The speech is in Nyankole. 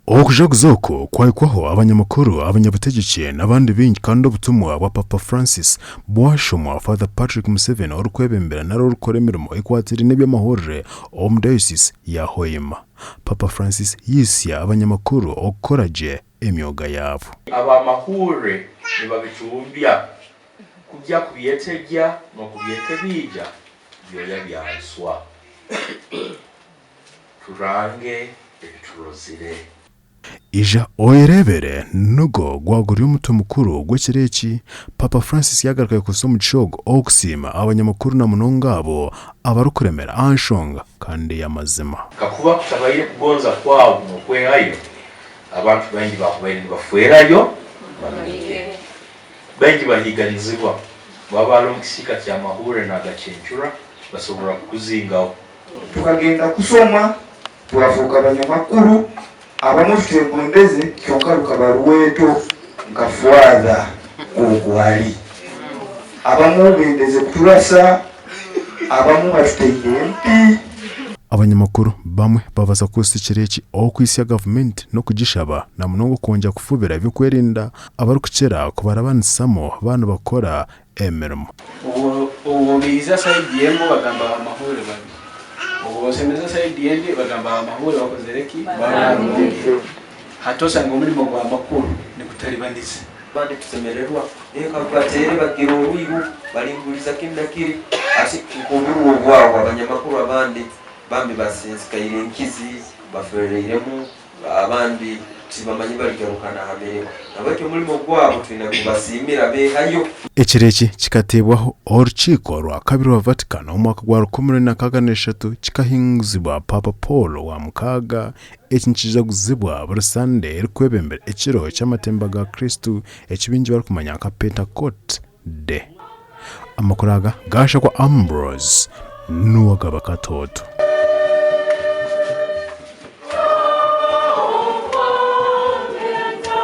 Okujaguza oku kwahikwaho abanyamakuru, abanyabutegyeki n'abandi baingi kandi obutumwa bwa Paapa Francis bwashomwa Father Patrick Museveni orikwebembera nari orikukora emirimo ekwatiraine n'eby'amahurire omu Diocese ya Hoima. Paapa Francis yaitsya abanyamakuru okukora gye emyoga yaabo. Abamahurire nibabicumbya kugya kubyetegya n'okubyekebiija byoya bya nswa. Turange ebi turozire. Ija oyereebere nigwo gwaba guri omutwe mukuru gw'ekiro eki Paapa Francis yaagaruka yakozesa omugisha ogu okusiima abanyamakuru na munonga abo abarikuremera aha nshonga kandi ey'amazima. Kakuba kutabaire kugonza kwabu n'okwehayo, abantu baingi baakubaire nibafeerayo bamanyike. Baingi bahiiganizibwa. Waaba ali omu kisiika ky'amahurre n'agacencura, basobora kukuzingaho. Tukagenda kusoma twafuuka banyamakuru, abamwe tutebwembeze kyonka rukaba rweto nka Father nk'oku ari. Abamwe bendeze kuturasa, abamwe batuteire empi. Abanyamakuru bamwe babaasa kukozesa ekiro eki okwitsya gavumenti n'okugishaba na munonga okwongyera kufubira eby'okwerinda abarikukira kubarabanisamu baaba nibakora emirimo. Obu obiihiza sayidi emwe bagamba abamahurire babi, obu osemeza sayidi endi bagamba abamahurire bakozire ki? Barungi. Hati osanga omurimo gwa makuru nigutaribaniza. Abandi tusemererwa eka batere bagira orwiru baringuriza kinu na kiri ati nk'oburwa obwaho abanyamakuru abandi bambi basinzikaire enkizi bafereiremu Abandi tibamanyi barigarukana aha mirimo, nahabweki omurimo gwabo twine kubasiimira beehayo. Ekiro eki kikateebwaho Orukiiko rwa Kabiri rwa Vatican omu mwaka gwa 1063 kikahinguzibwa Paapa Paul wa Mukaaga. Eki nikijaguzibwa buri Sande erikwebembera ekiro ky'amatemba ga Kristo eki baingi barikumanya nka Pentecote Day. Amakuru aga gaashakwa Ambrose Nuwagaba Katooto.